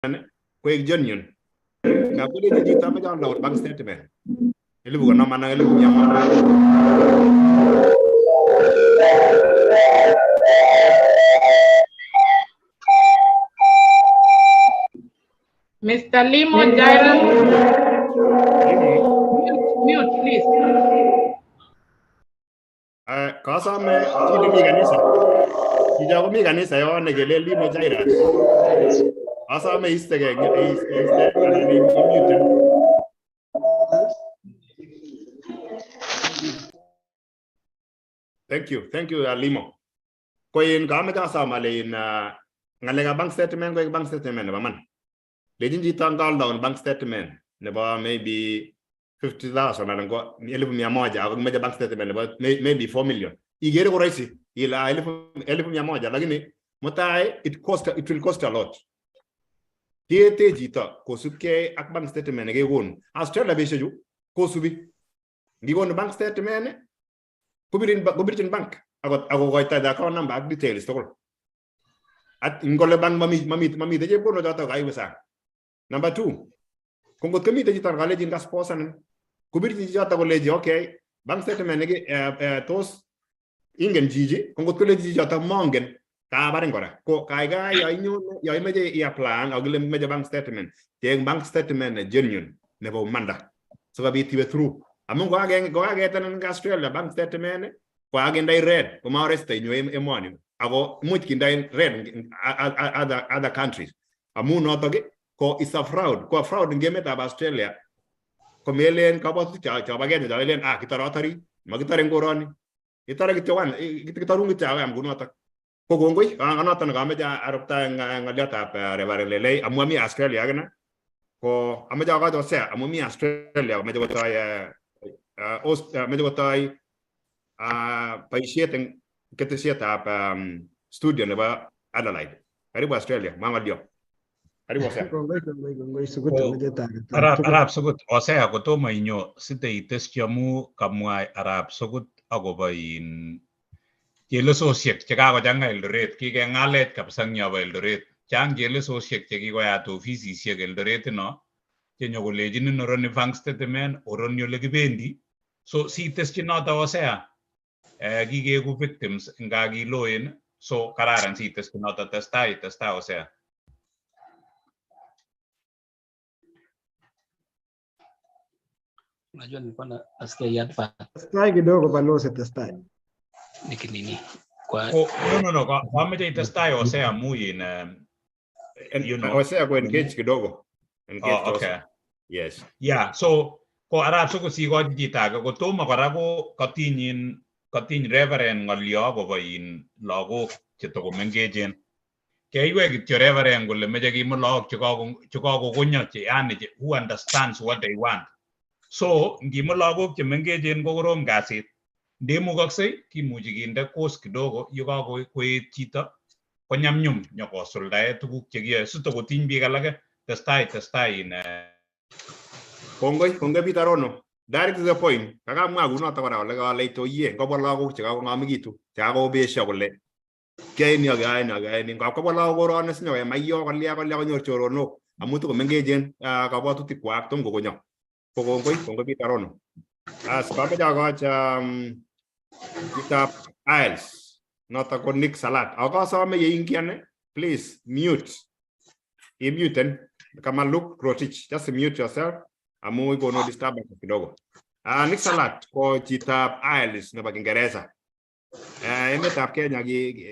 Koek genuine. Ngap kolechin chito amoche aldaun bank statement 50,000 anan 100,000. Mr. Limo Jairus, mute, mute, please. Kasome chi nemi kanisa. Chicho komi kanisa yon nekelen Limo Jairus. Asome istegei iste anan imuten. Thank you, Limo. Ko in kameche asom ale in ng'alekab bank statement koek bank statement nebo man. Lechin chito ngaldaun bank statement nebo maybe 50,000 anan ko 100,000 ako kimeche bank statement nebo maybe 4 million. Ikere ko rahisi ile 100,000, lakini mutai it will cost a lot. Tiete chito kosubkei ak bank statement nekekonu. Australia betushechu kosubi. Ngikonu bank statement kobirin bank akokoito the account number ak details tugul. At ngole bank mamite chepkondok chotok kaiwe sang. Number two, ko ngot komite chito nekalechin kasponsorin kobirchin chichoto kolechi, "Okay, bank statement neke tos ingen chichi?" Ko ngot kolechi chichoto mongen, kabarin kora. Ko kaikai yo inyone, yo imeche i-apply ak ile meche bank statement, cheng bank statement ne genuine nebo umanda sikobit iwe through. Amun kokaketenin eng Australia bank statement ko kakindai red komaoreste inyo emoni ako imuch kindai red in other countries amun notok ko is a fraud. Ko a fraud eng emetab Australia komelen kabwatutik chobo Kenya cho len kitorotori makitore eng koroni, itore kityo wan kitorun kityo akoyam kunotok. Ko kongoi noton nekameche arupta eng ng'oliotab Reverend Lelei amu ami Australia akine ko amoche akochi Hosea amu mi Australia komeche kotoi meche kotoi boisiet eng ketesietab studio nebo Adelaide. Karibu Australia, mwa ng'olio. Karibu Hosea. Kongoi, kongoi, kongoi Sugut. Amoche toretet Arap tugul. Arap Sugut, Hosea, kotomo inyo siteitesyi amu kamwa Arap Sugut akobo in chelesosiek chekakochang'a Eldoret. Kikeng'alet kabisa eng yobo Eldoret. Chang chelesosiek chekikoyat ofisisiek Eldoret ino chenyokolechinin oroni bank statement, oroni ole kibendi. So sitesyi noto, Hosea. Kikeku victims nga kiloen, so kararan sitesyi noto. Testai, testai, Hosea. Unajua nilikuwa nasikia hii advert Testai kidogo, balozi, testai. nikinini kwa Ko no, kameche itestai, Hosea, amu in you know Hosea ko engage kidogo. Engage Oh, okay. Hosea. Yes. Yeah, so ko Arap Sugut sikochi chito age kotomo kora ko katinyin katiny Reverend ng'olyo akobo in lagok chetokomengechen. Keiwek kityo Reverend kole meche kimut lagok chekakokonyo che yani who understands what they want. So ngimut lagok chemengechen ko korom kasit. Ndemukoksei kimuchi kinde course kidogo yekakoet chito konyamnyum nyokosuldae tuguk chekiyoe sitokotiny biik alake. Testai, testai in Kongoi, kongoi Peter Rono. Direct to the point. Kakamwa kunoto kora kole kaleitoye ngobwa lagok chekakong'omekitu chekakobesio kole kiyoe ni ak kiyoe ni ak kiyoe ni. Ngap kobwa lagok koroni sinyokoe maiyo kolya kolya konyor choronok amu tokomengechen kabwatutikwak tom kokonyo. Ko kongoi, kongoi Peter Rono. As kameche akoch chitab IELTS notok ko Nick Salat. Ako kasome yeingian, please mute. Imuten kama Luke Rotich. Just mute yourself amu ikonu disturbance kidogo. Nick Salat ko chitab IELTS nebo Kiingereza. Emetab Kenya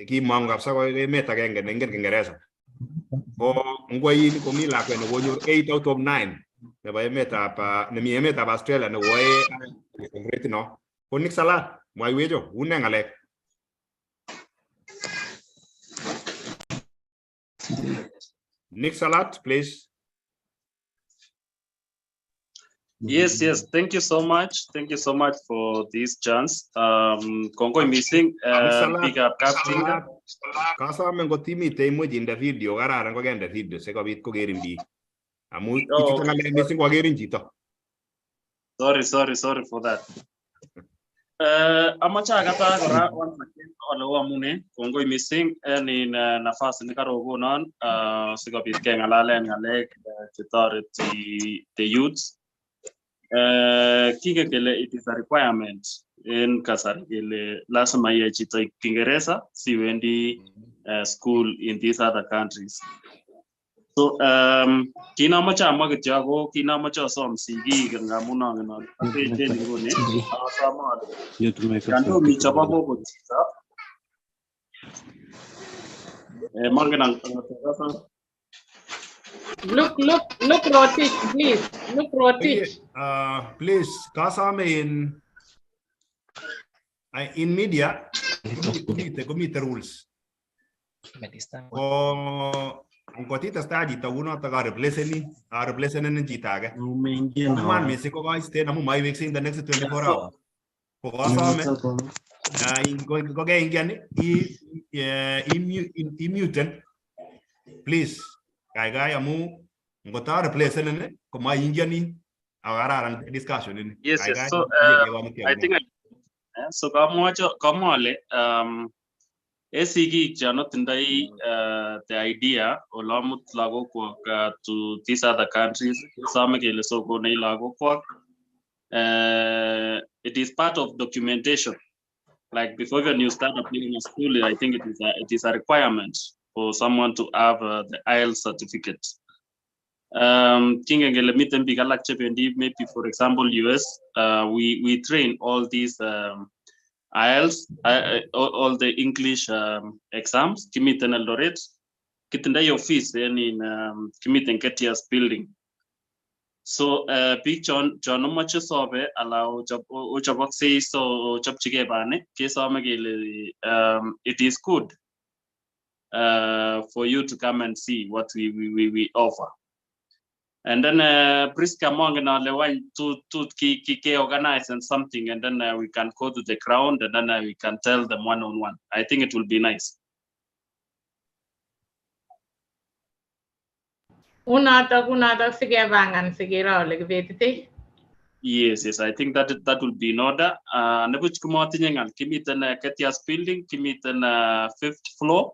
kimong'u kabisa ko emet agenge neingen Kiingereza. Ko ngwoin komi lakwet nekonyor 8 out of 9 nebo emetab nemi emetab Australia nekoyoe en grade no. Ko Nick Salat, mwaiwech o, une ng'alek? Nick Salat, please. Yes. Thank you so much. Thank you so much for this chance. Kongoi missing. Nick Salat, Big up Kaptinga. Kasome ngot imite imuch inde video, kararan kokende video sikobit kokerin biik. Amu Oh, ichute ng'alek missing kokerin chito. Sorry, sorry, sorry for that. Amache akata kora once again ale oamune kongoi missing en in nafas nekarokonon sikobit keng'alalen ng'alek chetoreti the youths. Kingen kele it is a requirement en kasari kele lazima iyai chito Kiingereza siwendi school in these other countries. So kit nomoche amwa kityo ko kit nomoche asom sigik ngamun angen ale kotechen nguni asome ale yon tom ichobok okot chito mongen angot Look, look, look, Rotich, please. Look, Rotich. Please, kasame in media komite rules. Ko ngot itestai chito kounotok areplacenin chito age. Man missing ko kaisten amu maiweksei in the next 24 hours. Ko kasome kokeingian imuten please kaikai amu ngot areplacenin komaingiani ako kararan discussion ini. Yes. So I think so kamwa ale en sigik chon otindoi the idea olomut lagokwak to these other countries, kesome kele sokonech lagokwak. It is part of documentation. Like before when you start applying a school, I think it is a requirement for someone to have the IELTS certificate. Kingen kele miten biik alak chebendi maybe for example US, we train all these IELTS, all the English exams. Kimiten Eldoret, kitindoi office en in kimiten Ketias building. So biik chon omoche sobe ala ochoboksei so ochopchigei bani kesome kele it is good for you to come and see what we offer. And then Priska mongen ale wany tut ki organize and something, and then we can go to the ground and then we can tell them one on one. I think it will be nice. Unotok sikepangan sikiro ole kibetitei. Yes, I think that will be in order. Nebuch komotinye ng'al, kimiten Ketias building, kimiten fifth floor.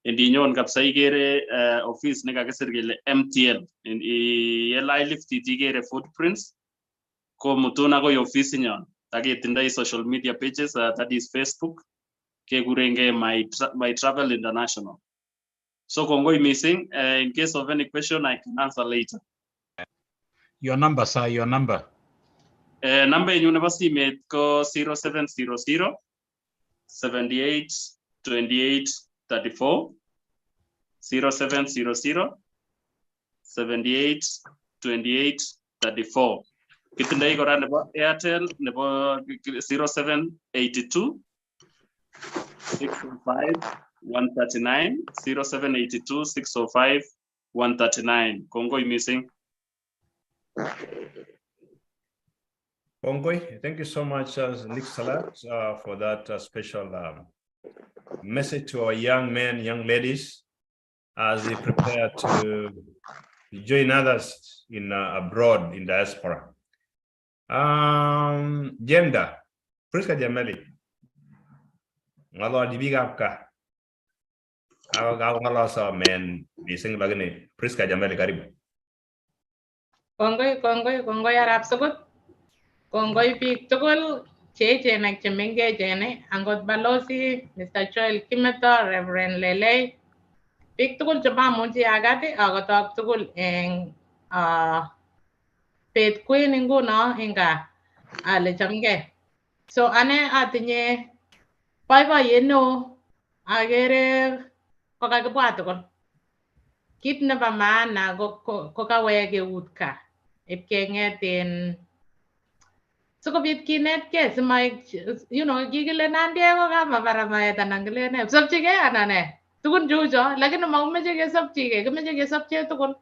Indinyon kabisa ikere office nekakisir kele MTL. Yelach liftit ikere footprints komutun akoi ofisinyon. Aketindoi social media pages, that is Facebook, kekurenge My Travel International. So kongoi missing. In case of any question, I can answer later. Your number, sir, your number. Number yenyun nebo simet ko 0700 78 28 34, 0700 78 28 34. Kitindoi kora nebo Airtel nebo 0782 605 139, 0782 605 139. Kongoi missing. Kongoi, thank you so much, Nick Salat, for that special message to our young men, young ladies, as they prepare to join others in abroad in diaspora. Gender, Priska Jameli, ngalo biikab kaa ako kakong'ololso men missing lakini Priska Jameli, karibu. Kongoi, kongoi, kongoi arap Sukut. Kongoi biik tugul cheechen ak chemengechen, angot balozi Mr. Joel Kimeto, Reverend Lelei, biik tugul chemamuchi akat akotok tugul eng bet kwen nguno eng gaa ale chamgei. So ane atinye boiboiyet neo akere kokakibwa tugul. Kit nebo maana ko kawek eut gaa ipkeng'et en sikobit kinetkei simaik kikile nandiek ko kamabara maet anan kilen nee psopchigei anan nee tugun cheu cho, lakini makimeche kesopchigei, kimeche kesopche tugul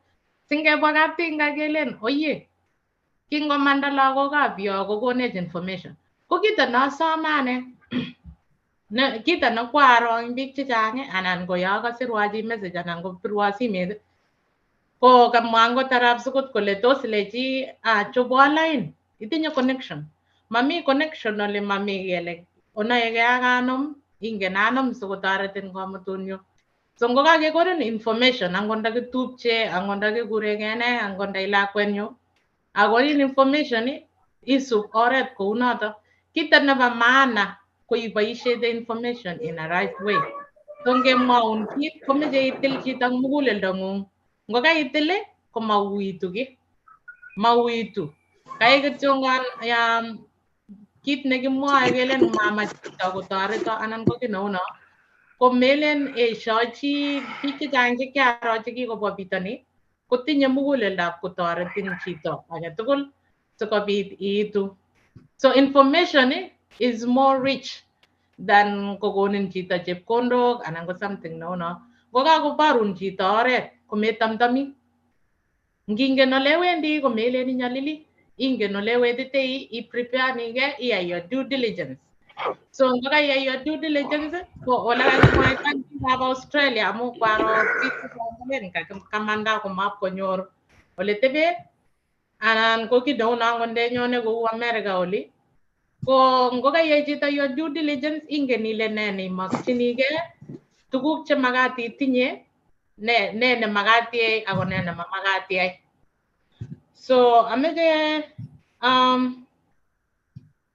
singebwa kaptinga kelen oye kingomanda lagokab yo kokonech information. Ko kito nosome ane kito nekwaro eng biik chechang anan ko yo kasirwa chi message anan kopirwa simet ko kamwa angot arap Sukut kole tos lechi chobwo line itinye connection. Mami connection ole mami kele onaege ak anom, ingen anom sikotoretin komutun yu. So ngokakekonin information angot ndakitupche, angot ndakikurekee nee, angot nda ilakwenyu, akonin information isub oret kounoto. Kito nebo maana ko iboishe the information in a right way. So ngemwoun kit komeche itil chito ak muguleldongung. Ngokaitil komauitu ki. Mauitu. Kai kityongan ya kit nekimwoe kelen mamach chito kotoreto anan ko kiy neu no, ko melen eshochi biik chechang chekiaro chekikobwa bitoni kotinye muguleldab kotoretin chito agetugul sikobit iitu. So information is more rich than kokonin chito chepkondok anan ko something neu no. Ngokakoborun chito oret kometamtami. Ngingen olewendi komelen inyalili, ingen olewetitei, ipreparenigei, iyai your due diligence. So ngokaiyai your due diligence ko olekakimwaita biikab Australia amu kwaro biik chechang kamanda komap konyor ole tebe anan ko kiy neu no angot ndenyone kou America oli ko ngokaiyai chito your due diligence ingen ile ne neimokchinigei, tuguk chemakat itinye, ne nemakat iyai ako ne nemamakat iyai. So ameche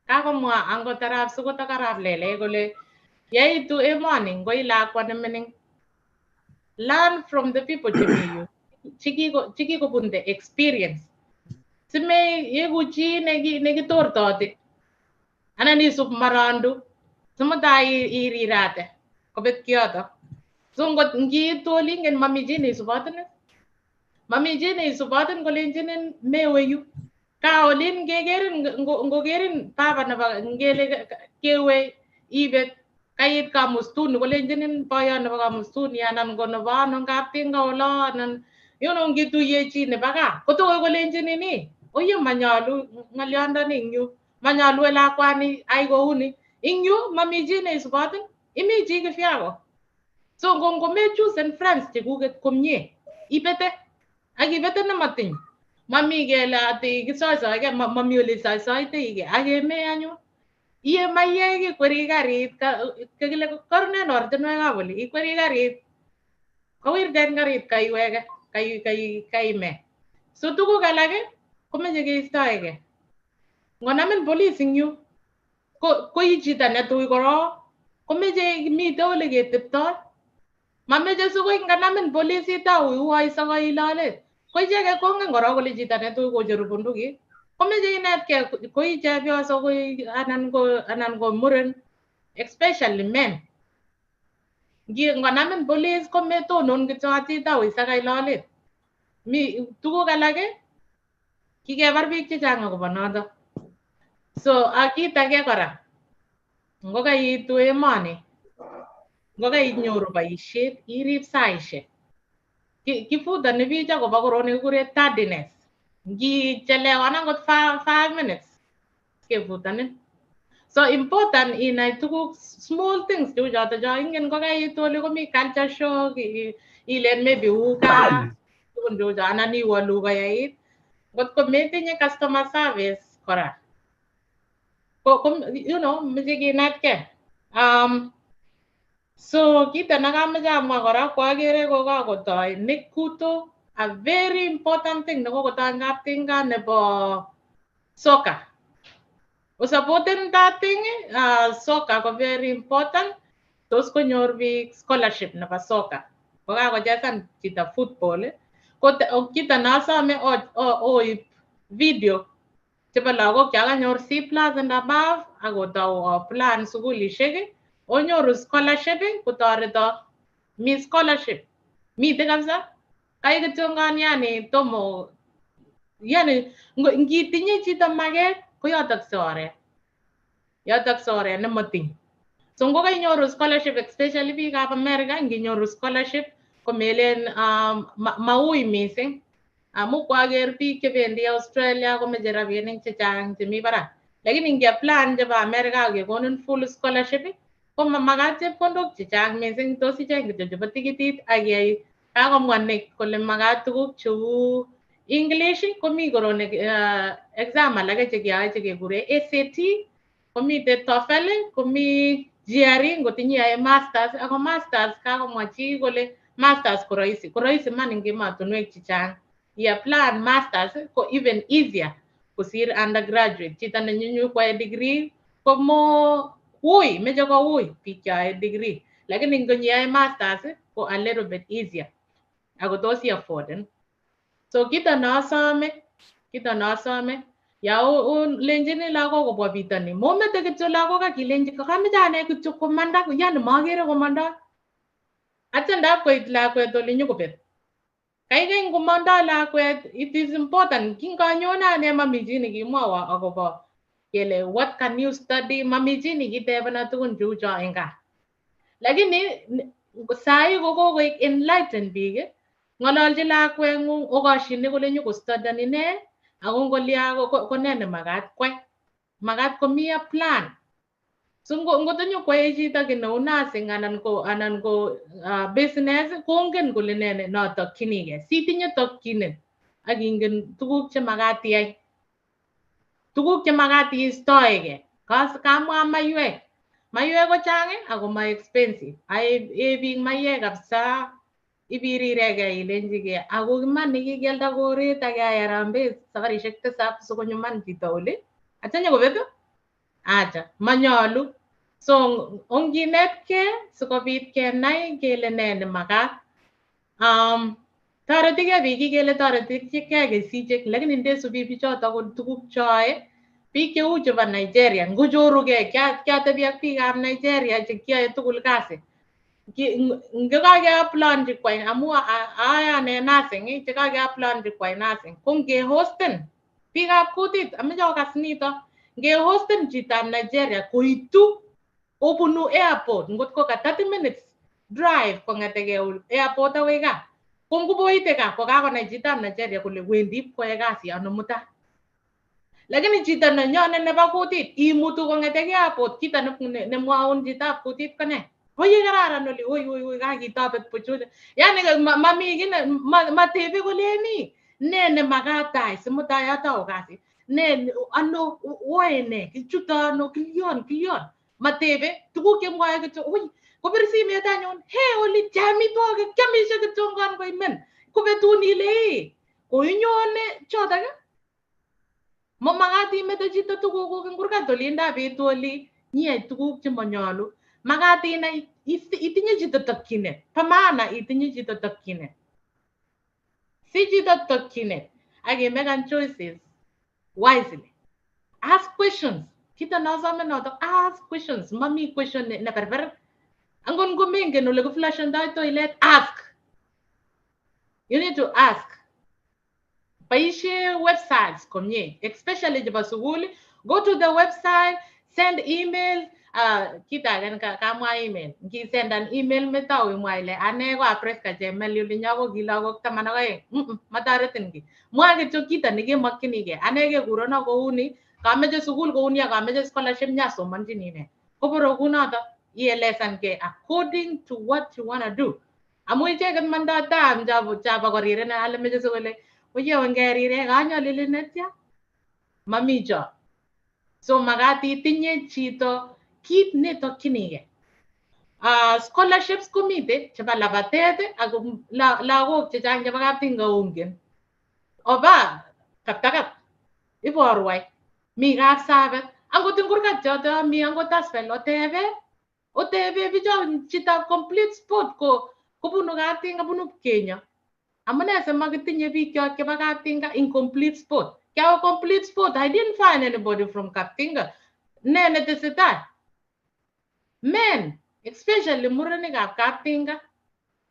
kakomwa angot arap Sugut ak arap Lelei kole yeitu emoni ngoi lakwa nemining, learn from the people chemi yu chekikobun the experience. Simeyeku chi nekitortoti anan isub marandu simutai irirate kobet kiyoto. So ngot ngiitu oli ingen mami chi neisubotin, mami chi neisubotin kolenchinin mewe yu. Ka olin kekerin ngokerin baba nebo ngele kewe ibet kait kamustuni kolenchinin boyot nebo kamustuni anan ko nebo ano kaptinga olo anan you know ngituye chi nebo gaa kotokoi kolenchinin ii oye manyolu ng'olyondoni eng yu, manyolu lakwani ai kouni ing yu mami chi neisubotin, imi chi kivyako. So ngomechusen friends chekuket komie ibete ak ibete nematiny. Mami kele ati kisoisoige, mami ole isoisoiteige ak eme anyun. Iye maiyek ikweri karit, kekile korunen ortinwekab oli, ikweri karit, kowirten karit kaiweke, kaime. So tuguk alak komeche keistoege. Ngonamin polis ing yu, ko i chito netui korok, komeche mite ole keteptoi. Mameche sikoi nganamin polis itau iwoi ilolet. Ko icheket kongen korok kole chito netui kocheru bundukit. Komeche inetkei koi chepyoso koi anan ko muren, especially men. Ngonamin polis kometonon kityo atitau isakai lolet. Mi tuguk alak kikebar biik chechang akobo noto. So ak kit age kora, ngokaitu emoni, ngokainyoru boisiet, irib saishek. Kifutoni biich akobo korot nekikure tardiness. Ngichelewan angot 5 minutes kefutanin. So important inai tuguk small things cheu choto cho ingen kokaitu oli komi culture shock, ilen maybe uu gaa tugun cheu cho anan iwolu koyait. Ngot ko metinye customer service kora ko you know meche kinetkei. So kito nekameche amwa kora ko akere kokakotoi Nick Kuto a very important thing nekokotoi eng kaptinga nebo soccer. Osupporten that thing, soccer ko very important. Tos konyor biik scholarship nebo soccer. Kokakochesan chito football, ko kito nasome oib video chebo lagok cho kanyor C+ and above akotou apply sukulishek, onyoru scholarship kotoreto. Mi scholarship mite kabisa. Kai kityongan yani tomo yani ngitinye chito maket koyotokse oret, yotokse oret nematiny. So ngokainyoru scholarship especially biikab America, nginyoru scholarship komelen maui mising. Amu kwaker biik chebendi Australia komeche rabinik chechang chemi barak. Lakini ngiaplan chebo America ak kekonin full scholarship ko mamakat chepkondok chechang mising, tos icheng kityo chebo tikitit ak iyai. Kakomwa Nick kole makat tuguk cheu English komi korone exam alake chekeyoe chekekure SAT, komite TOEFL, komi GRE ngotinye yae masters, ako masters kakomwa chi kole masters ko rahisi, ko rahisi man eng emotinwek chechang. I-apply masters ko even easier kosir undergraduate. Chito nenyunyu kwae degree ko mo ui, meche koui biik cheyoe degree, lakini ngonyeyoe masters ko a little bit easier ako tos i-afforden. So kito neosome ya lenjini lagok kobwa bitoni, momete kityo lagok ak ilenji kameche ane kityo komanda, yani makere komanda. Atya ndap koit lakwet oli nyokobet. Kaikai ngomanda lakwet, it is important. Kinganyone ane mami chi nekimwowo akobo kele what can you study, mami chi nekitebena tugun cheu cho eng gaa. Lakini sai ko kokoik enlightened biik, ng'ololchi lakweng'ung okoshini kole nyokostudeni nee, ako ngolia ko nee nemakat kwai. Makat komi a plan. So ngot nyokwae chito kiy neu nursing anan ko business, kongen kole nee notokchinigei. Sitinye tokyinet ak ingen tuguk chemakat iyai, tuguk chemakat iistoegei. Kamwa maiywek. Maiywek ko chang ako ma expensive. Ee biik maiywek kabisa ibiriregei ilenjigei ako iman nekikialda koret ak keyai harambee safarishek tisab sikonyo iman chito oli. Atya nyokobet? Acha, manyolu. So onginetkei sikobit kenai kele nee nemakat. Toretikei biik kele toretikei kesichek, lakini ndesubi bichoto ko tuguk choe biik cheu chebo Nigeria ngochorugei, kiatebi ak biikab Nigeria chekiyoe tugul kasi. Ngekakeaplonchi kwai amu aae nursing, chekakeaplonchi kwai nursing ko ngehosten biikab kutit, ameche okas nito, ngehosten chitab Nigeria koitu obunu airport ngot ko ka 30 minutes drive kong'etegei airport akoi gaa, ko nguboite gaa ko kakonai chitab Nigeria kole wendi ipkoyae kasi ano mutai. Lakini chito nenyone nebo kutit imutu kong'etegei airport, kito nemwaun chitab kutit ko nee? Oye kararan oli, oi oi oi kakitobet buch. Yani mami kiy matebe koleni ne nemakat tai simutai atau kasi, ne ano oe ne kichuto ano kilyon matebe tuguk chemwoe kityo oi kobir simet anyun he oli chamitwogik kiamishe kityongon koimen ko betun ile koinyone chotok mamakat imete chito tugukuk eng kurgat olindap bitu oli nyiyai tuguk chemanyolu. Makat inai itinye chito tokyinet, pa maana itinye chito tokyinet. Si chito tokyinet ak imekan choices wisely. Ask questions. Kito nosome notok, ask questions. Mami question ne berber. Angot ngomengen ole kiflushendoi toilet, ask. You need to ask. Boisie websites komie, especially chebo sukul. Go to the website, send email. Kit age kamwa email. Ngisendan email metau imwa ile ane ko Apreska Chemeli olinyo ko ki lagok 12. Matoretin kiy. Mwa kityo kito nekemokyinigei. Ane kekurono kouni, kameche sukul kouni ak kameche scholarship nyasomonchini ne. Koboro kunoto ielesankei according to what you wanna do. Amu icheket mandoi time chabo korirena ale meche sikole oye ongerire kanyolili netya. Mami cho. So makat itinye chito kit netokyinigei. Scholarships komite chebo labatet ako lagok chechang chebo kaptinga ongen. Oba kaptakat iborwai mi Kapsabet angot eng kurgat choto mi angot Asfel otebe bicho chitab complete sport ko kobunu Kaptinga bunu Kenya. Amune simakitinye bikyok chebo Kaptinga in complete sport. Kiawe complete sport, I didn't find anybody from Kaptinga. Ne netesetai? Men, especially murenikab Kaptinga,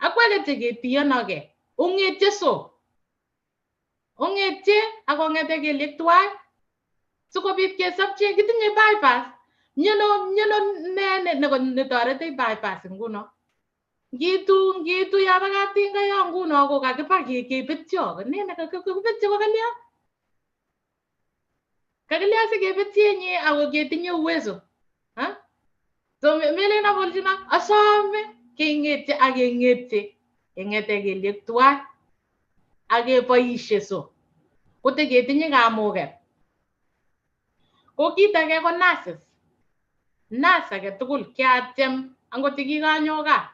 akweket cheketiyonokei, ong'etye so. Ong'etye ak ong'ete kelyek tuwai sikobit kesobchi kitinye bypass. Miano ne netoretech bypass nguno. Ngitu yabo Kaptinga yo nguno ko kakiba kebetyo. Ne nekakibetyo ko kalya? Kakalya sikebetyenyi ako ketinye uwezo. So melen abolchino asome keng'etye ak keng'etye keng'ete kelyek tuwai ak keboishe so. Koteketinye kamuget. Ko kit age ko nurses. Nurse age tugul kiatiem angot kikanyo gaa.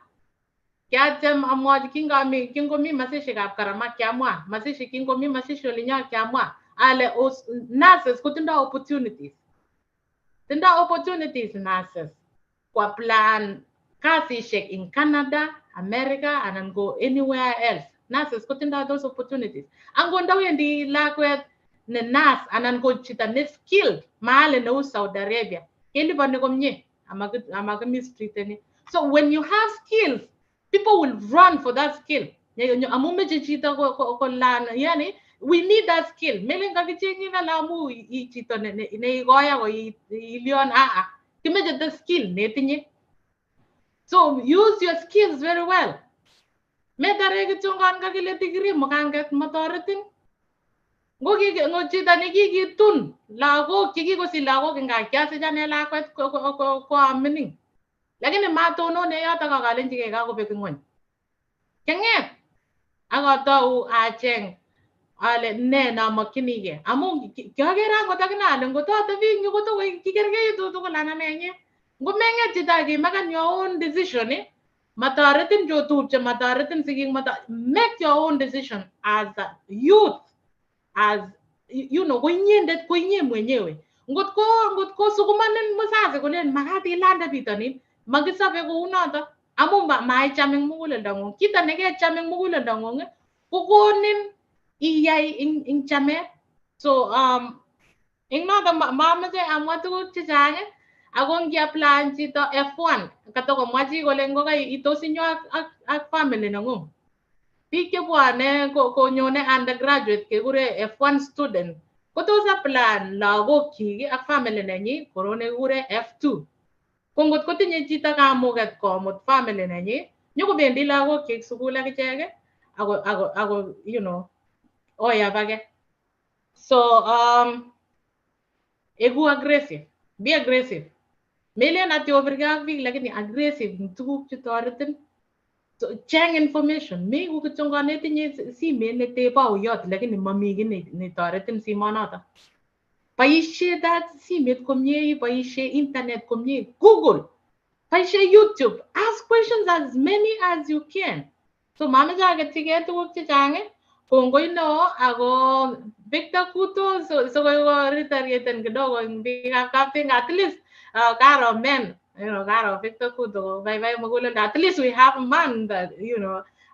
Kiatiem amwochi kingami kingomi masishikab Karama kiamwa, masishi kingomi masishi olinyo kiamwa ale nurses kotindo opportunities. Tindo opportunities nurses kwa plan kasishek in Canada, America anan go anywhere else. Nurses kotindo those opportunities. Angot ndawendi lakwet ne nurse anan ko chito ne skilled mahali neu Saudi Arabia, keliponi komie amakimistreateni. So when you have skills, people will run for that skill. Amu meche chito ko learn, yani we need that skill. Melen kakicheng'in ala amu i chito ne ikoi ako ilion aa. Kimeche the skill netinye. So use your skills very well. Metare kityongan kakile degree mukanget motoretin. Ngo chito nekikitun lagok chekikosich lagok eng gaa kiasich ane lakwet ko amining. Lakini matonone yotok ak alenjigei kakobek ng'wony. Kiang'et ak atou acheng ale ne nomokchinigei amu kiakere akot akine ale ngot atebi eng yu kotokoi kikerkeitu tugul anan nenye. Ngomeng'et chito ak imaken your own decision, matoretin chotupche, matoretin sigik, make your own decision as a youth, as ko inyendet ko inye mwenyewe. Ngot ko sukumanin mzazi kolen makat ilande bitonin, makisobe kounoto amu maicham eng muguleldong'ung. Kito nekecham eng muguleldong'ung kokonin iyai eng chamet. So eng noto mameche amwa tuguk chechang ako ngiapply chito F1 katokomwa chi kole ngokai itos inyo ak family neng'ung. Biik chebwone konyone undergraduate kekure F1 student kotos apply lagokyik ak family nenyi koro nekikure F2. Ko ngot kotinye chito kamuget komut family nenyi, nyokobendi lagokyik sukul akichek ako oyabage. So eku aggressive, be aggressive. Melen ati obirgei ak biik lakini aggressive eng tuguk chetoretin. So, cheng information. Meku kityongon netinye simet nete baoyot lakini mami kiy netoretin simonoto. Boisie that simet komie, boisie internet komie, Google, boisie YouTube, ask questions as many as you can. So mameche aketyigei tuguk chechang, kongoi neo ako Victor Kuto so ko retaliaten kidogo eng biikab Kaptinga at least karo men, karo Victor Kuto baibai muguleldo. At least we have a man that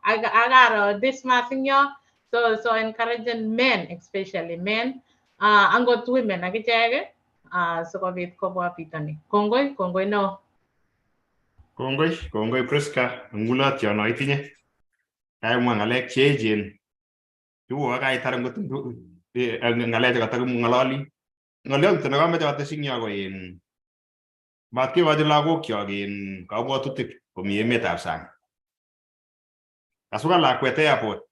akaro Dismas eng yo. So encouraging men, especially men, angot women akichek sikobit kobwa bitonin. Kongoi, kongoi neo. Kongoi, kongoi Priska, ngulotyon no itinye. Kaimwa ng'alek cheechen. Iwo kaitar ngot ng'alek chekataking'ololi. Ng'oliot kityo nekamoche atesyi eng yo ko in mat kekochi lagokyok in kabwatutik komi emetab sang. Kasukan lakwet airport.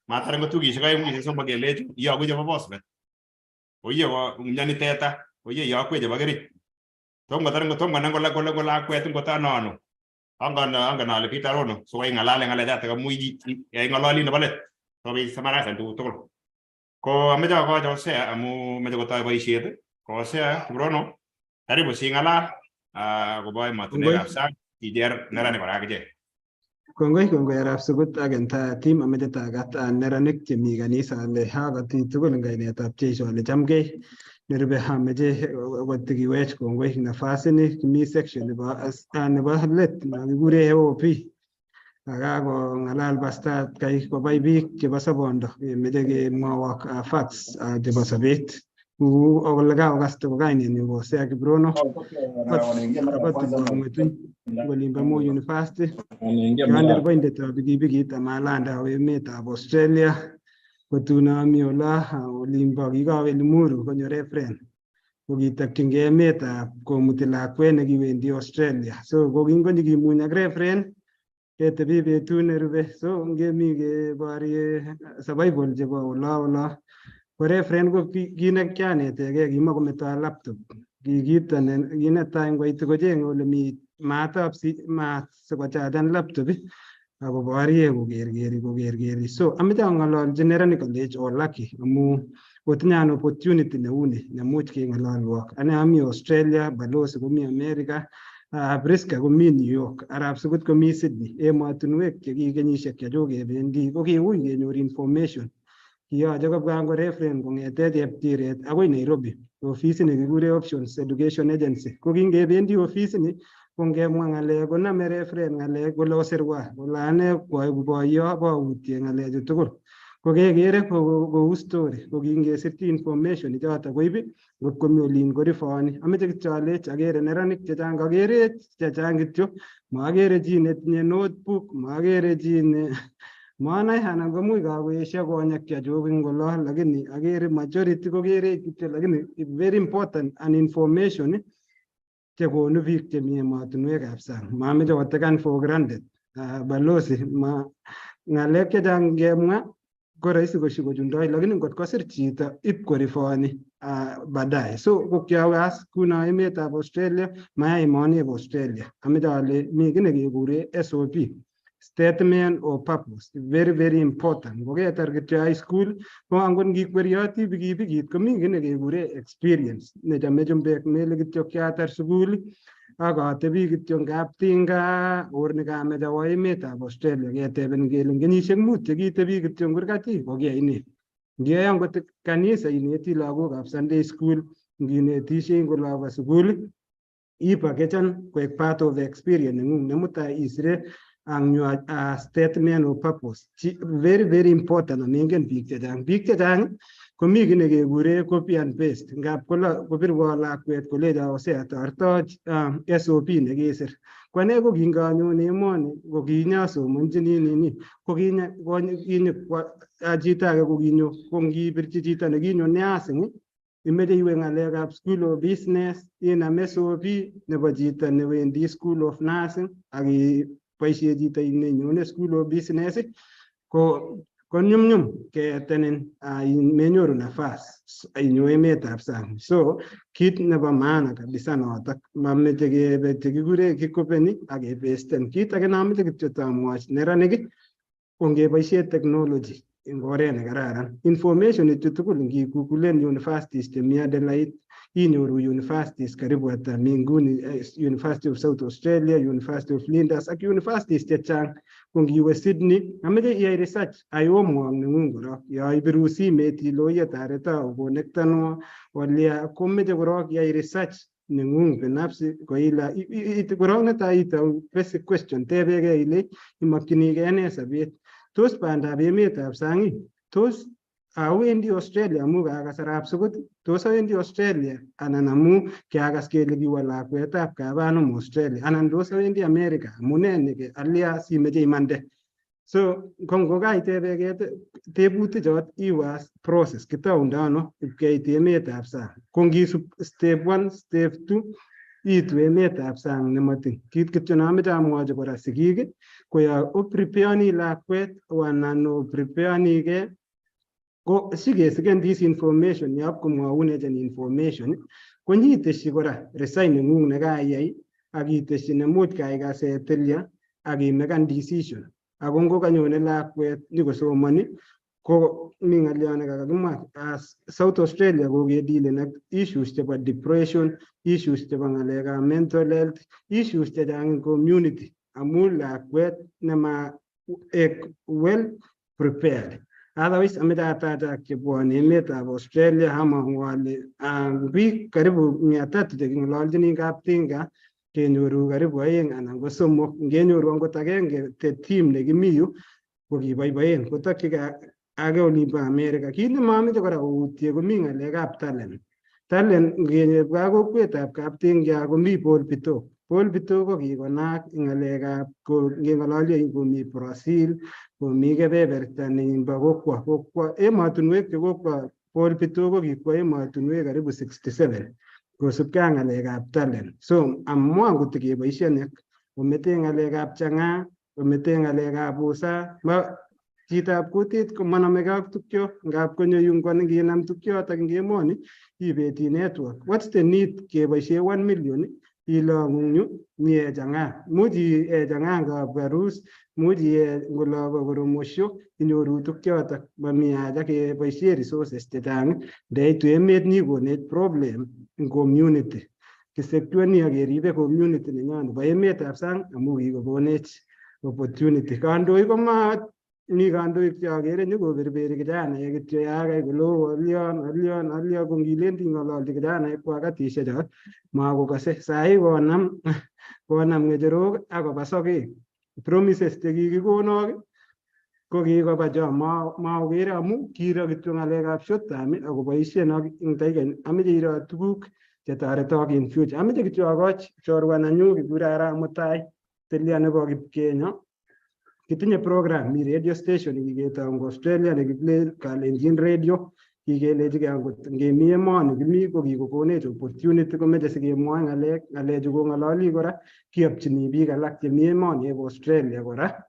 Matar ngot wikisiek 2 wikisiek 3 kelech iyoku chebo Bosbet. Oiye ko mioni teta, oiye iyokwech chebo Kerich. Tom kotar ngot tom konai kole lakwet ngot ano ano. Angen ale Peter Rono so ing'alale ng'alechoto amu ing'ololi nebo let sikobit summarize tuguk tugul. Ko ameche akochi Hosea amu meche kotoi boisiet. Ko Hosea Kiprono, karibu sing'alal akobo emotinwekab sang icher neranik kora akichek. Kongoi, kongoi arap Sugut ak entire team. Ameche takat neranik chemi kanisa ale akoti tugul eng kainetab Jeiso ale chamgei. Nerube ameche kotikiwech kongoi nafasini kimi section nebo let nekikure AOP. Akakong'alal pastor kai kobai biik chebo sobondo kemeche kemwowok facts chebo sobet. Ole kakokaste ko kainenyun ko Hosea Kiprono. Ng'etuny olimbo Moi University. Kiandereboindetab pikipikit amalanda awo emetab Australia. Kotun ami olo olimbo kikawe Limuru konyo reverend kokitokyingei emetab komuti lakwet nekiwendi Australia. So ko kingonyikimuny ak reverend ketebi betut nerube. So ngemi keborie survival chebo olo ko reverend ko kit nekianetegei kimakometoi laptop. Ki kito ki netai ngoitu kochenge ole mi maat sikochajan laptop. Akoborye kokerkeri kokerkeri. So ameche ang'ololchi neranik alech o lucky amu otinye an opportunity neuni nemuch keng'ololwok. Ane ami Australia, Balozi komi America, Priska komi New York, Arap Sugut komi Sydney, emotinwek che ki kenyisiek chechuk kebendi ko kiui kenyor information. Kiyoche kobwa angot referent kong'ete Cheptiret akoi Nairobi, ofisit nekikure Options Education Agency. Ko kingebendi ofisini ko ngemwa ng'alek konome referent ng'alek kole osirwa kole ane koeku boiyo boutye ng'alechu tugul. Ko kekere kou story ko kingesirchi information ichoto koib ngot komi olin korifoni. Ameche kityo alech akere neranik chechang, akere chechang kityo, maakere chi netinye notebook, maakere chi ne manai anan komuch kakoesio konyek chechuk eng olo, lakini akere majority kokere kityo, lakini very important and information chekonu biik chemi emotinwekab sang. Mameche kotekan for granted. Balozi, ma ng'alek chechang ngemwa ko rahisi koshikochundoi, lakini ngot kosir chito ip korifoni baadaye. So ko kiawe kuno emetab Australia, maya emoni bo Australia. Ameche ale mi kiy nekekure SOP, statement of purpose, very very important. Ngoketar kityo high school, ko angot ngikweryoti pikipikit komi kiy nekekure experience nechome chumbek, mele kityo kiatar sukul ak atebi kityo eng kaptinga or nekamach awo emetab Australia keteben kele eng kenyisiek 5 chekitebi kityo eng kurgat ii ko kiyai nee. Ngiyai angot kanisa ineti lagokab Sunday school, nginetishei ngo lagok sukul, ipakechan koek part of the experience nengung nemutai isire ang your statement of purpose. Very very important amengen biik chechang. Biik chechang komi kiy nekekure copy and paste. Ngap kobirwo lakwet kolecho ose atorto SOP nekesir. Ko ane ko kinganyone emoni ko kinyasomonchini nini ko kinyo chito age ko kinyo ko ngipirchi chito nekinyo nursing imeche iwe ng'alekab school of business inam SOP nebo chito newendi school of nursing ak iboisie chito nenyone school of business ko konyumnyum ketenin menyoru nafas inyo emetab sang. So kit nebo maana kabisa notok mameche kebe chekikure kikopeni ak kepesten. Kit age nameche kityo tamwoch neranik ko ngeboisie technology eng oret nekararan. Information ichu tugul ngigugulen universities chemi Adelaide inyoru universities karibu ata mi nguni University of South Australia, University of Flinders ak universities chechang. Ko ngiwe Sydney ameche iyai research ai homework nengung korok. Yo ibiru simet ile oye toreto okonektanwo walia komeche korok iyai research nengung binafsi koila korok netai itou basic question tebekei ile imokchinigei nee sobet. Tos bandab emetab sang ii? Tos awendi Australia amu kakas Arap Sugut? Tos awendi Australia anan amu kiakas kele kiwo lakwetab kabanum Australia? Anan tos awendi America amu nee ne alia simeche imande? So ko ngokaitebekei tebutik chot iwas process kitoundo ano ipkeit emetab sang. Ko ngisub step 1, step 2 iitu emetab sang nemotin. Kit kityo neamoche amwochi kora sigik ko yo oprepareoni lakwet anan oprepareonigei ko sikesiken this information yob komwoun agent information ko nyiteshi kora resign nengung nekaiyai ak iteshi nemuch kaikase tilya ak imekan decision. Ako ngokanyone lakwet nyikosomoni ko mi ng'olyo nekakakimwa as South Australia ko kedilen ak issues chebo depression, issues chebo ng'alekab mental health, issues chechang en community amu lakwet nema ek well prepared. Otherwise ameche atachak chebwone emetab Australia among'u ale biik karibu 300 cheking'ololchini kaptinga kenyoru karibu 2 anan ko 3. Ngenyoru angot agenge the team nekimi yu ko kiboiboen kotokchigei age olimbo America. Kit nemameche kora koutye komi ng'alekab talent. Talent ngebwa kokwetab kaptinga komi Paul Bitok. Paul Bitok ko kikonaak eng ng'alekab ngeng'ololye komi Brazil, komi kebeberta nimbo kokwa emotinwek che kokwa Paul Bitok ko kikwo emotinwek karibu 67 kosubkei ak ng'alekab talent. So amwa ngot keboisien omete ng'alekab chang'aa, omete ng'alekab busa, chitab kutit komanomegei ak tukyo, ngap konyo yu nginam tukyotok eng emoni ibeti network. What's the need keboisie 1 million Ilong'u eng yu nie chang'aa, much ie chang'aa kapkarus, much ie ngolobo koromosho, inyoru tukchotok. Mami haja keboishe resources chechang ndeitu emet nyikonech problem eng community. Kisecueni ak keribe community nenyo nebo emetab sang amu kikokonech opportunity. Kandoik koma mi kandoik che akere nyikoberberi kijanaek kityo yakai kole oo alion alion alion, ko ngilen ting'ololchi kijanaek kwa katishek cho makokase. Sahi konam ng'echerok akoba sokek. Promises chekikikonok ko kikoba cho maokere amu kiro kityo ng'alekab short term akoboisien ak eng taika. Ameche iro tuguk chetoretok in future. Ameche kityo akoch chorwa nenyu kikure Arap Mutai, tilya nebo Kipkenyo. Kitinye program, mi radio station kiketou eng Australia nekikile Kalenjin Radio. Kikelechigei angot ngemi emoni kimi ko kikokonech opportunity, komeche sikemwoe ng'alek. Ng'alechu kong'ololi kora kiyopchini biik alak chemi emoni eb Australia kora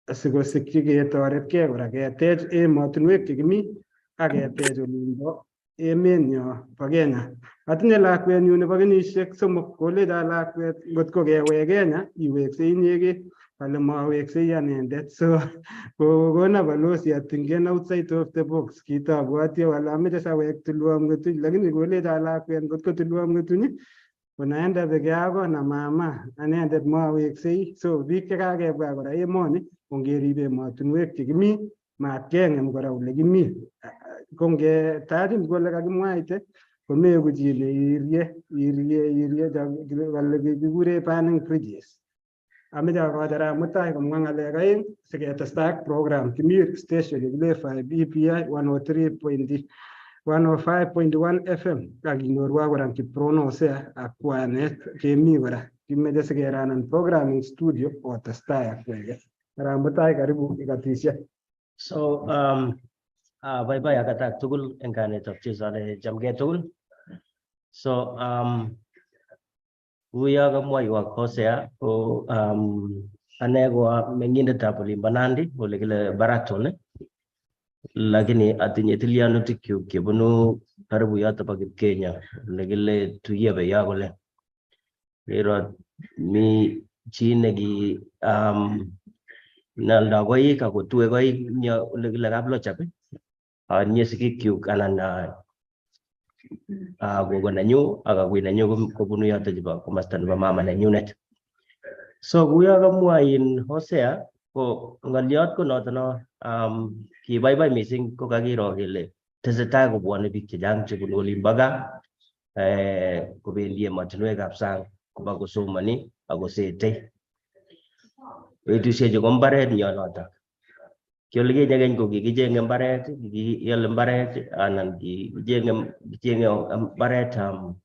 asikosikyi ketoretkei kora ketech emotinwek chekimi ak ketech olimbo emenyo bo Kenya. Atinye lakwenyu nebo kenyisiek 3, kolecho lakwet ngotko kewek Kenya iweksei inyegei, kale maweksei anendet. So kokona balozi atingen outside of the box. Kitabwati wala ameche sawek tulwom Ng'etuny, lakini kolecho lakwet ngotko tulwom Ng'etuny unaenda peke yako na mama, anendet maweksei. So biik chekakebwa kora emoni, ongerib emotinwek chekimi, mat keng'em kora ole kimi. Ko ngetachin kole kakimwaite komeku chi neirie irie irie kale kikure burning bridges. Ameche akoch Arap Mutai komwa ng'alek aeng siketestai ak program. Kimi station nekile 5 EPI 103 105.1 FM ak inyorwa kora Kiprono Hosea ak kwanet kemi kora. Kimeche sikeranan program studio otestai ak kweket. Arap Mutai, karibu ikatishe. So bye bye akatak tugul eng kainetab Jesu ale chamgei tugul. So kuyo kamwoiwo Hosea ko ane ko a meng'indetab olimbo Nandi ole kile Baraton, lakini atinye tilyanutikyuk chebunu karibu yoto bo Kipkenya ole kile Tuyebe yo kole. Kiro mi chi neki nealdo koik akotue koik yo ole kile Kaplochap. Atinye sigikyuk anan gogo nenyu ak agui nenyu kobunu yoto chebo komasta nebo mama nenyunet. So kuyo kamwa in Hosea ko ng'oliot ko noto no kibaibai missing ko kakiro kele tesetai kobwone biik chechang chebunu olimbo gaa kobendi emotinwekab sang koba kosomoni ak kosetei. Betushechu ko mbaret nyo notok. Ki olikinye keny ko kikichenge mbaret, kikiole mbaret anan kikichenge mbaret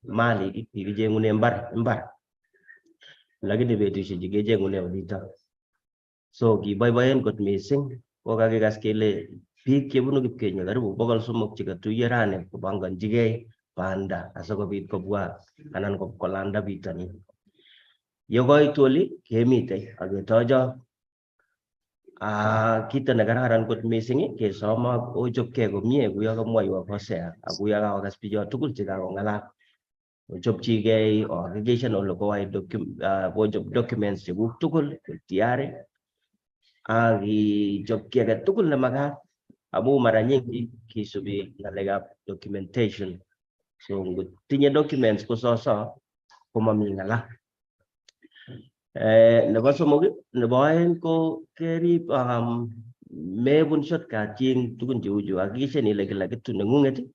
malik kikicheng'une mbar. Lakini betushechu kecheng'une olito. So kiboiboen kot missing ko kakikas kele biik chebunu Kipkenya karibu 300 chekatuiyo rani kopangonchigei banda asikobit kobwa anan kolanda bitonin. Yekoitu oli kemitei ak ketochok. Kito nekararan kot missing kesomok ochopkei komie kuyo kamwoiwo Hosea ak kuyo kakokas bicho tugul chekakong'alal. Ochopchigei ohakikishan ole kochop documents chekuk tugul tayari ak ichop kiy age tugul nemakat amu mara nyingi kisubi ng'alekab documentation. So ngotinye documents ko soso komami ng'ala. Nebo somok, nebo aeng ko kerib mebun shortcut ching tugun cheu chu. Hakikishan ile kila kitu neng'ung'et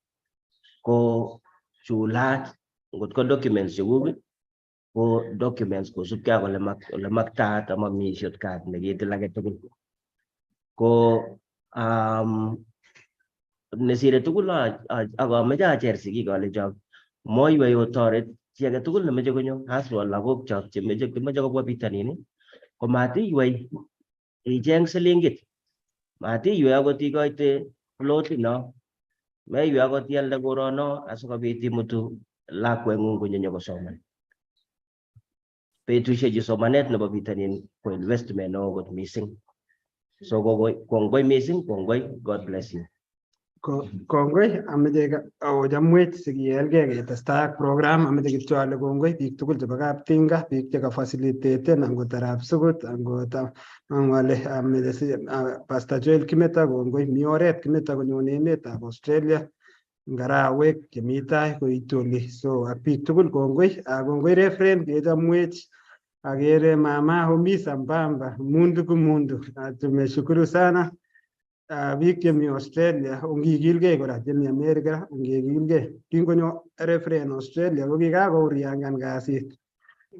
ko chulat, ngot ko documents chekuk ko documents kosubkei ak ole maktaat amami shortcut neketil age tugul. Ko nesire tugul ak ameche acher sigik alechok moiwei otoret chi age tugul nemeche konyo haswa lagokchok chemeche kimeche kobwa bitonin ko matiiwei icheng silingit, matiiwei akot ikoite plotit no, meiwei akot ialde korono asikobit imutu lakweng'ung konyo nyokosoman. Betushechu somanet nebo bitonin ko investment neo kot missing. So kongoi missing, kongoi, God bless you. Kongoi, ameche ochamwech sikielgei ketestai ak program. Ameche kityo ale kongoi biik tugul chebo Kaptinga, biik chekafacilitaten angot arap Sugut, angot ale ameche Pastor Joel Kimeta, kongoi. Mi oret Kimeta konyone emetab Australia eng arawek chemi tai koitu oli. So ak biik tugul kongoi. Kongoi Reverend, kechamwech. Agere mama Homi sambamba mundu kumundu. Tumeshukuru sana. Biik chemi Australia ongikilgei, kora chemi America ongekilgei. Kingonyo Reverend Australia ko kikakouriangan kasit.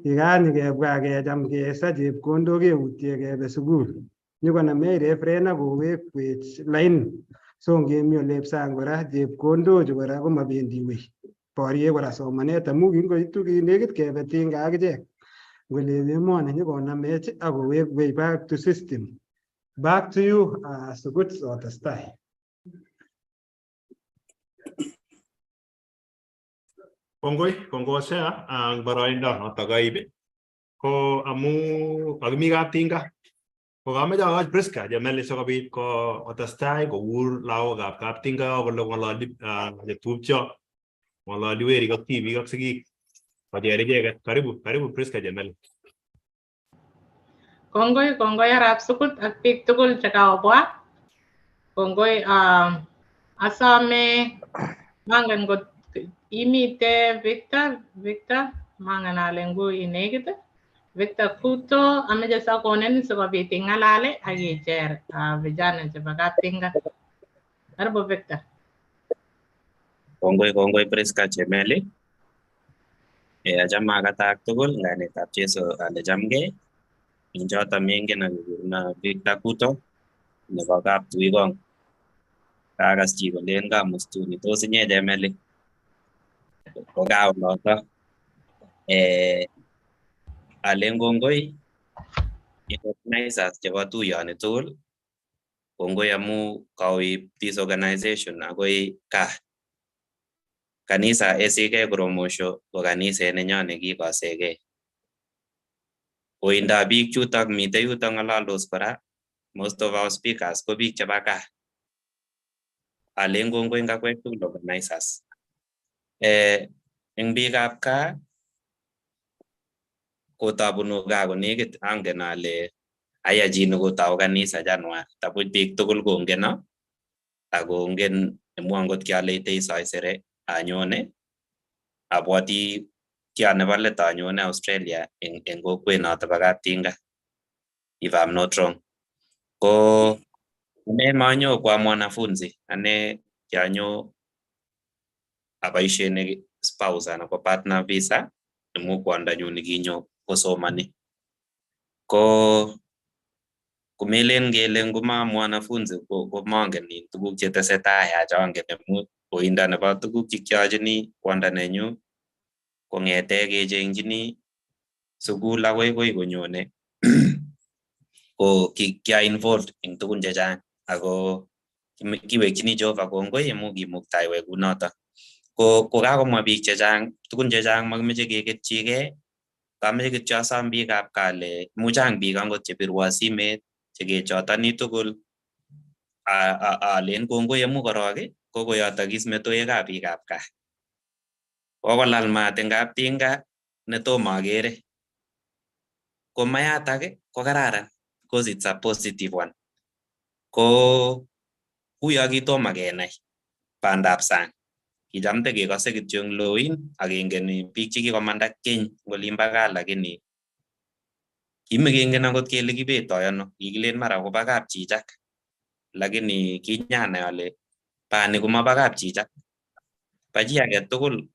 Kikanyikebwa kecham kesa chepkondok keutye kebe sukul. Nyokonamech Reverend akowekwech line. So ngemi olep sang kora chepkondochu kora komabendi wui. Borie kora somanet amu kingoitu kinekit kebe Tinga akichek. Ngolep emoni nyokonamech akowekwech back to system. Back to you, Sugut, otestai. Kongoi, kongoi Hosea ang boroindo notok kaib. Ko amu kakimi Kaptinga, ko kameche akoch Priska Chemeli sikobit ko kotestai kokur lagokab Kaptinga kole ng'ololi chetupcho, ng'ololi werik ak tibik ak sigik kocher icheket. Karibu, karibu Priska Chemeli. Kongoi, kongoi arap Sukut ak biik tugul chekakobwa. Kongoi, asome mangen kot imite Victor, Victor, mangen ale ngui inekit. Victor Kuto, ameche sakonin sikobit ing'alale ak icher vijana chebo Kaptinga. Karibu Victor. Kongoi, kongoi Priska Chemeli. Achame akatak tugul kainetab Jesu ale chamgei. Eng choto mengen akikuruna Victor Kuto nebo Kaptuikong. Kakas chi kolen kamustuni tos inye Chemeli. Ko kaa oloto. Alen kongoi organizers chebo tuyoni tugul. Kongoi amu koib this organization akoi kaa. Kanisa ACK Koromosho ko kaniset nenyo nekikosekei. Oindab biik chutok mitei yutok ng'alaldos kora, most of our speakers ko biik chebo gaa. Alen kongoi eng akwek tugul organizers. Eng biikab gaa, kotabunu gaa konekit angen ale aya chi nekotou kanisa January. Tabuch biik tugul kongeno ako ngen amu angot kialeitei Saisere anyone abwati kia nebo let anyone Australia eng kokwet noto bo Kaptinga, if I'm not wrong. Ko ane manyo kwa mwanafunzi, ane kianyo aboishen spouse anan ko partner visa amu kwondonyu nekinyo kosomani. Ko komelen kele ngoma mwanafunzi ko mongen in tuguk chetesetai achongen amu oindo nebo tuguk chekiachini kwondo nenyu kong'ete kechengchini sukul akoi koi konyone ko kia involved eng tugun chechang ako kiwekchini Jehova kongoi amu kimuktaiwech kunoto. Ko kokakomwa biik chechang tugun chechang makimeche keketchigei. Kameche kityo asom biikab gaa ale mu chang biik angot chebirwo simet chekechotoni tugul alen kongoi amu korok kokoyotokis metoekab biikab gaa. Kokolal maat eng Kaptinga netomo akere. Ko mayatak ko kararan because it's a positive one. Ko uyo kitomo kenai bandab sang. Kichamte kekose kityo eng loin ak kengen biik chekikomanda keny eng olimbo gaa lakini kimekengen akot kele kibetoi ano. Kikilen mara koba kapchichak lakini kinyanai ale bani komaba kapchichak. Ba chi age tugul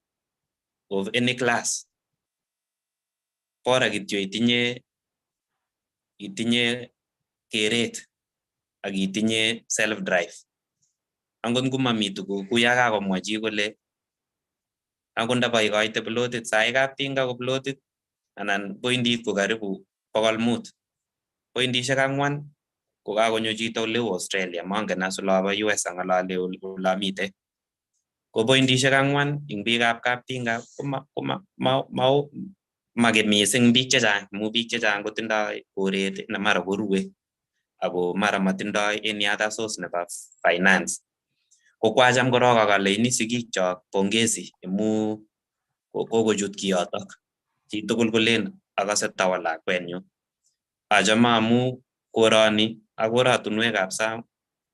of any class. Bora kityo itinye keret ak itinye self drive. Angot ngomami tuguk kuya kakomwa chi kole angot ndapaikoite plotit sai Kaptinga ko plotit anan pointit ko karibu 500. Pointishek 4 ko kakonyo chito oleu Australia, mangen as olabo US ang'alale olamite. Ko pointishek 4 eng biikab Kaptinga ko make mising biik chechang amu biik chechang kotindoi koret ne mara korue ako mara matindoi any other source nebo finance. Ko kwacham korok akaleini sigikchok pongezi amu kokochut kiyotok. Chitugul kolen akase tawa lakwenyu. Achame amu koroni ak koratunwekab sang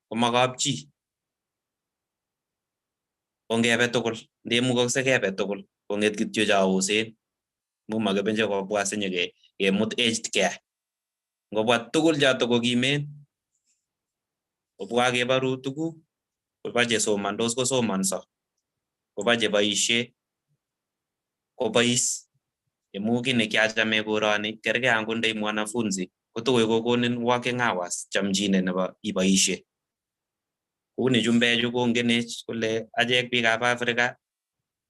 koma kapchi. Ongebe tugul, ndemukokse kebe tugul, kong'et kityo cho osen. Mu makibeche kobwa sinyekemut aged care. Ngobwa tugul choto kokimen, kobwa kebaru tuguk, koba chesomandos kosomanso, koba cheboisie kobois. Amu kiy nekiachame koroni, kerkei angot ndai mwanafunzi, kotokoi kokonin working hours chomchinet nebo iboisie. Kou ni chumbechu kongenech kole achek biikab Africa